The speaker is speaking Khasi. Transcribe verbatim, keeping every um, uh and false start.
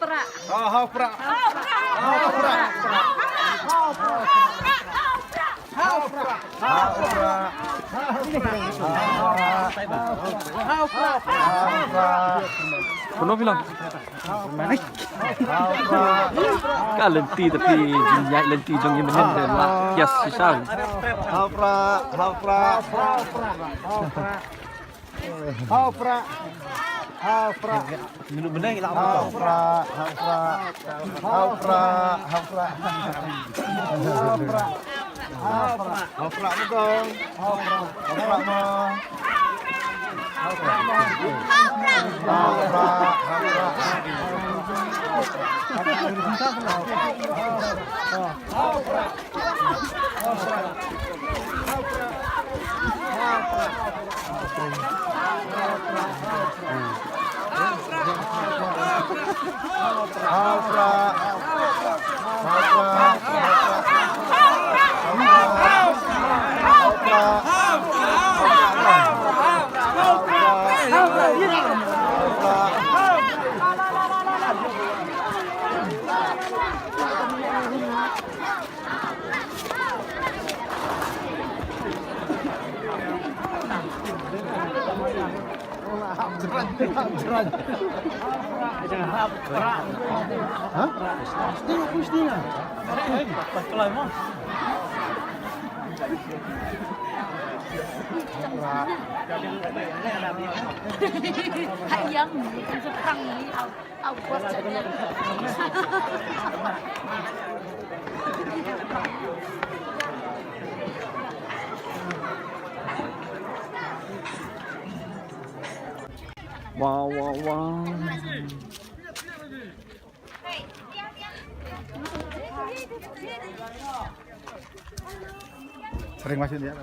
Ha, ha, pra. Ha, pra. Ha, pra. Kuno bilang. Ka lynti tapi jingïaid lynti jong i mynnin de la kias shisha. Ha, pra. Ha, pra. Ha, pra. Ha, pra. Minum benda ngi la ha, pra. Ha, pra. Ha, pra. Ha, pra. Ha, pra. Ha, pra. Ha, pra. Ha, pra. Ha, pra. Ha, pra. Ha, pra. Ha, pra. Ayam, bukan seberang ni. Wow, wow, wow. Sering masuk dia.